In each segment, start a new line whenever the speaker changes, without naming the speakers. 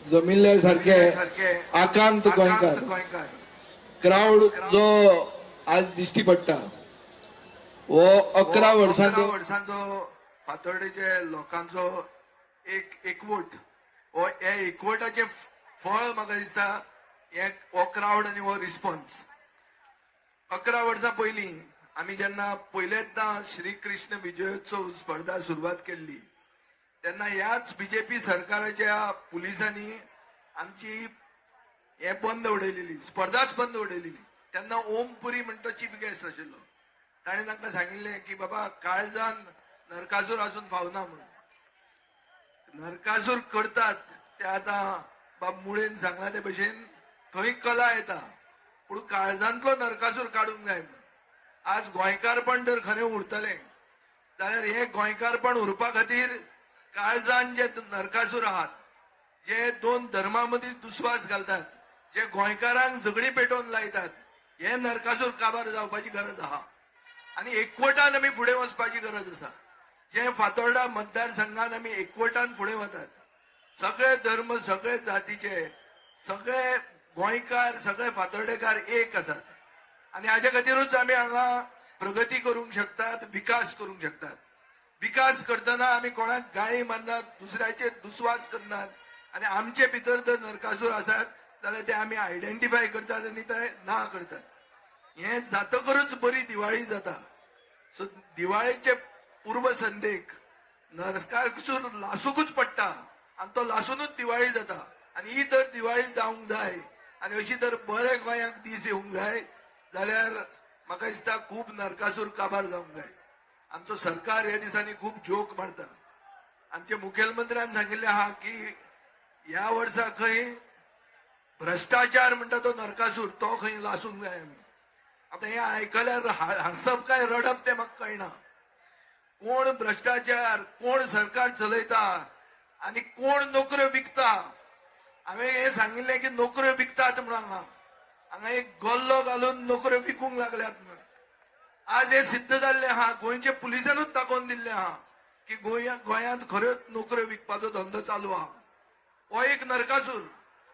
जमिल्ले सारखे आकांत गोंयकार क्राउड जो आज दिश्टी पडटा हो 11 वर्सांचो
वर्सांचो फातोर्डेचे लोकांचो एक एकवट. हो हे एकवटाचें फळ म्हाका दिसता हे हो क्रावड आनी हो रिस्पॉन्स. 11 वर्सां पयलीं आमी जेन्ना पयलेंचदा श्री कृष्ण विजयोत्सव स्पर्धा सुरवात केल्ली तेन्ना ह्याच बीजेपी सरकाराच्या पुलिसांनी आमची हे बंद उडयलेली, स्पर्धाच बंद उडयलेली. तेन्ना ओम पुरी म्हण तो चीफ गेस्ट आशिल्लो. ताणें तांकां सांगिल्लें की बाबा काळजान नरकासूर आसून फावना म्हणून. नरकासूर करतात ते आतां बाब मुळेन सांगला ते भशेन थंय कला येता, पूण काळजांतलो नरकासूर काडूंक जाय म्हणून. आज गोंयकारपण जर खरें उरतलें जाल्यार हें गोंयकारपण उरपा खातीर काळजान जे नरकासूर आहात, जे दोन धर्मा मदीं दुस्वास घालतात, जे गोंयकारांक झगडी पेटोवन लायतात, हे नरकासूर काबार जावपाची गरज आहा आनी एकवटान आमी फुडें वचपाची गरज आसा. जे फातोर्डा मतदारसंघान आमी एकवटान फुडें वतात, सगळे धर्म, सगळे जातीचे, सगळे गोंयकार, सगळे फातोर्डेकार एक आसात आनी हाजे खातीरूच आमी हांगा प्रगती करूंक शकतात, विकास करूंक शकतात. विकास करतना आमी कोणाक गाळी मारनात, दुसऱ्याचेर दुस्वास करनात आनी आमचे भितर जर नरकासूर आसात जाल्यार ते आमी आयडेंटिफाय करतात आनी ते ना करतात. हें जातकरूच बरी दिवाळी जाता. सो दिवाळेचे पूर्वसंध्येक नरकासूर लासूकूच पडटा आनी तो लासुनूच दिवाळी जाता. आनी ही जर दिवाळी जावंक जाय आनी अशी जर बरे गोंयांक दीस येवंक जाय जाल्यार म्हाका दिसता खूब नरकासूर काबार जावंक जाय. आमचो सरकार ह्या दिसांनी खूब जोक मारता. आमच्या मुखेलमंत्र्यान सांगिल्लें आहा की ह्या वर्सा खंय भ्रश्टाचार म्हणटा तो नरकासूर तो खंय लासूंक जाय आमी. आतां हें आयकल्यार हांसप काय रडप तें म्हाका कळना. कोण भ्रश्टाचार, कोण सरकार चलयता आनी कोण नोकऱ्यो विकता. हांवें हें सांगिल्लें की नोकऱ्यो विकतात म्हणून हांगा हांगा एक गल्लो घालून नोकऱ्यो विकूंक लागल्यात म्हणून. आज हें सिद्ध जाल्लें आहा. गोंयच्या पुलिसानूच दाखोवन दिल्लें आहा की गोंयांत खऱ्योच नोकऱ्यो विकपाचो धंदो चालू आहा. हो एक नरकासूर,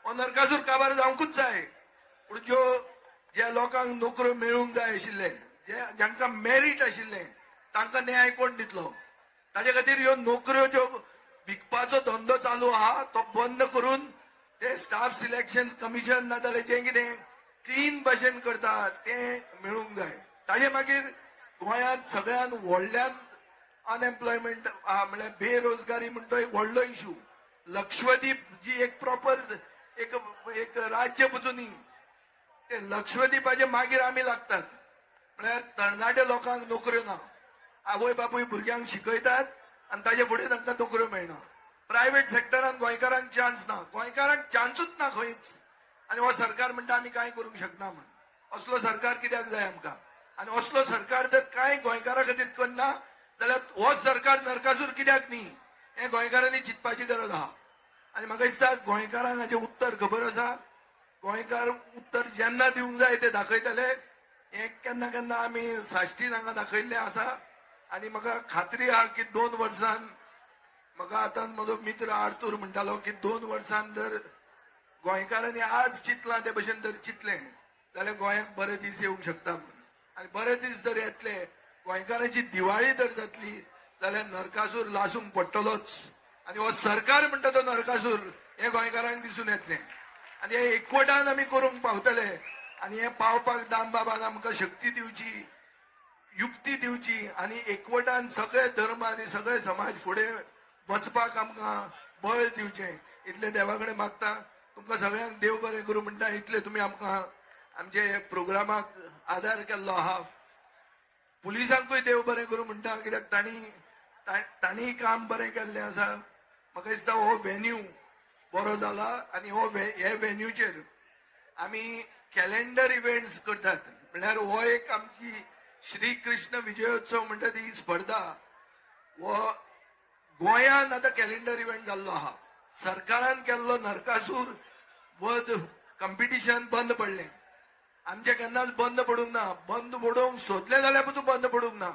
हो नरकासूर काबार जावंकूच जाय. पूण ज्यो ज्या लोकांक नोकऱ्यो मेळूंक जाय आशिल्ले, जे जांकां मेरीट आशिल्लें, तांकां न्याय कोण दितलो? ताजे खातीर ह्यो नोकऱ्यो ज्यो विकपाचो धंदो चालू आहा तो बंद करून ते स्टाफ सिलेक्शन कमिशन नाजाल्यार जें कितें क्लीन भाशेन करता तें मेळूंक जाय. ताजे मागीर गोंयांत सगळ्यात व्हडल्यान अनएम्प्लॉयमेंट आहा, म्हणल्यार बेरोजगारी म्हणटा तो एक व्हडलो इशू. लक्षद्वीप जी एक प्रॉपर एक एक राज्य पसून न्ही, ते लक्षद्वीपाचे मागीर आमी लागतात. म्हळ्यार तरणाटे लोकांक नोकऱ्यो ना. आवय बापूय भुरग्यांक शिकयतात आनी ताजे फुडें तांकां नोकऱ्यो मेळना. प्रायव्हेट सेक्टरान गोंयकारांक चान्स ना, गोंयकारांक चान्सूच ना खंयच. आनी हो सरकार म्हणटा आमी कांय करूंक शकना म्हण. असलो सरकार कित्याक जाय आमकां? आनी असलो सरकार जर कांय गोंयकारा खातीर करना जाल्यार हो सरकार नरकासूर कित्याक न्ही, हें गोंयकारांनी चिंतपाची गरज आहा. आनी म्हाका दिसता गोंयकारांक हाजें उत्तर खबर आसा. गोंयकार उत्तर जेन्ना दिवंक जाय ते दाखयतले. हें केन्ना केन्ना आमी साश्टीन हांगा दाखयल्लें आसा. आनी म्हाका खात्री आहा की 2 वर्सान, म्हाका आतां म्हजो मित्र आर्तूर म्हणटालो की 2 वर्सान जर गोंयकारांनी आज चिंतलां ते भशेन जर चिंतलें जाल्यार गोंयांक बरे दीस येवंक शकता म्हणून. आनी बरे दीस जर येतले, गोंयकारांची दिवाळी जर जातली जाल्यार नरकासूर लासूंक पडटलोच. आनी हो सरकार म्हणटा तो नरकासूर हें गोंयकारांक दिसून येतलें. आनी हे एकवटान आमी करूंक पावतले. आनी हें पावपाक दामबाबान आमकां शक्ती दिवची, युक्ती दिवची आनी एकवटान सगळे धर्म आनी सगळे समाज फुडें वचपाक आमकां बळ दिवचें, इतलें देवा कडेन मागता. तुमकां सगळ्यांक देव बरें करूं म्हणटा. इतलें तुमी आमकां आमचे प्रोग्रामाक आदार केल्लो आहा. पुलिसांकूय देव बरें करूं म्हणटा, कित्याक तांणी तांणी काम बरें केल्लें आसा. म्हाका दिसता हो वेन्यू बरो जाला आनी हो हे वेन्यूचेर आमी कॅलेंडर इव्हेंट्स करतात. म्हणल्यार हो एक आमची श्री कृष्ण विजयोत्सव म्हणटा ती स्पर्धा हो गोंयांत आतां कॅलेंडर इव्हेंट जाल्लो आहा. सरकारान केल्लो नरकासूर वध कंपिटिशन बंद पडलें. आमचें केन्नाच बंद पडूंक ना. बंद पडोवंक सोदलें जाल्यार पसून बंद पडूंक ना.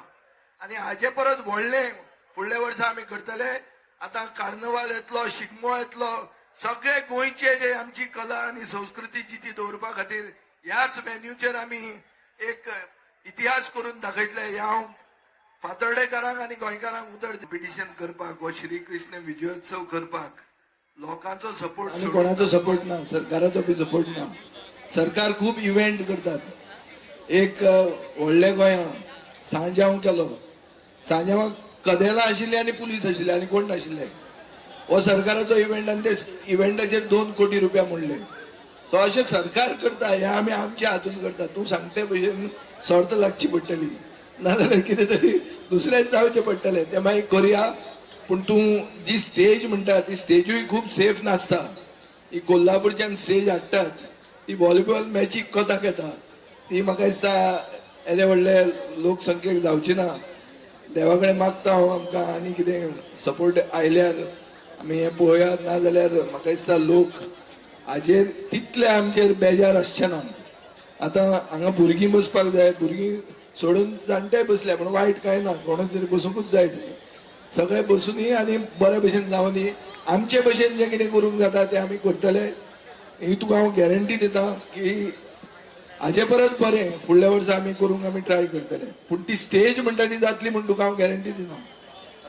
आनी हाजे परत व्हडलें फुडल्या वर्सा आमी करतले. आतां कार्नवाल येतलो, शिगमो येतलो, सगळे गोंयचे जे आमची कला आनी संस्कृती जिती दवरपा खातीर ह्याच वेन्यूचेर आमी एक इतिहास करून दाखयतले. हें हांव फातर्डेकारांक आनी गोंयकारांक उतर. कॉम्पिटिशन करपाक हो श्री कृष्ण विजयोत्सव करपाक लोकांचो सपोर्ट
आनी कोणाचो सपोर्ट ना, सरकाराचो बी सपोर्ट ना. सरकार खूब इव्हेंट करतात. एक व्हडल्या गोंया सांजांव केलो. सांजांवाक कदेलां आशिल्ली आनी पुलीस आशिल्ले आनी कोण नाशिल्ले. हो सरकाराचो इव्हेंट आनी ते इव्हेंटाचेर 2 कोटी रुपया मोडले. तो अशें सरकार करता, हें आमी आमच्या हातून करता. तूं सांगते भशेन सर्त लागची पडटली, नाजाल्यार कितें तरी दुसरेंच जावचें पडटलें. तें मागीर करुया. पूण तूं जी स्टेज म्हणटा ती स्टेजूय खूब सेफ नासता. ही कोल्हापूरच्यान स्टेज हाडटात, ती व्हॉलीबॉल मॅचीक कोताक येता. ती म्हाका दिसता येदे व्हडले लोकसंख्येक जावची ना. देवा कडेन मागता हांव, आमकां आनी कितें सपोर्ट आयल्यार आमी हें पळोवया, ना जाल्यार म्हाका दिसता लोक हाजेर तितले आमचेर बेजार आसचे ना. आतां हांगा भुरगीं बसपाक जाय. भुरगीं सोडून जाणटे बसले, पूण वायट कांय ना. कोणूच तरी बसूंकूच जाय थंय. सगळे बसुनी आनी बरे भशेन जावनी. आमचे भशेन जें कितें करूंक जाता तें आमी करतले, ही तुका हांव गॅरंटी दिता की हाजे परस बरें फुडल्या वर्सा आमी करूंक आमी ट्राय करतले. पूण ती स्टेज म्हणटा ती जातली म्हूण तुका हांव गॅरंटी दिना.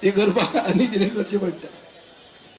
ती करपाक आनी कितें करचें पडटा.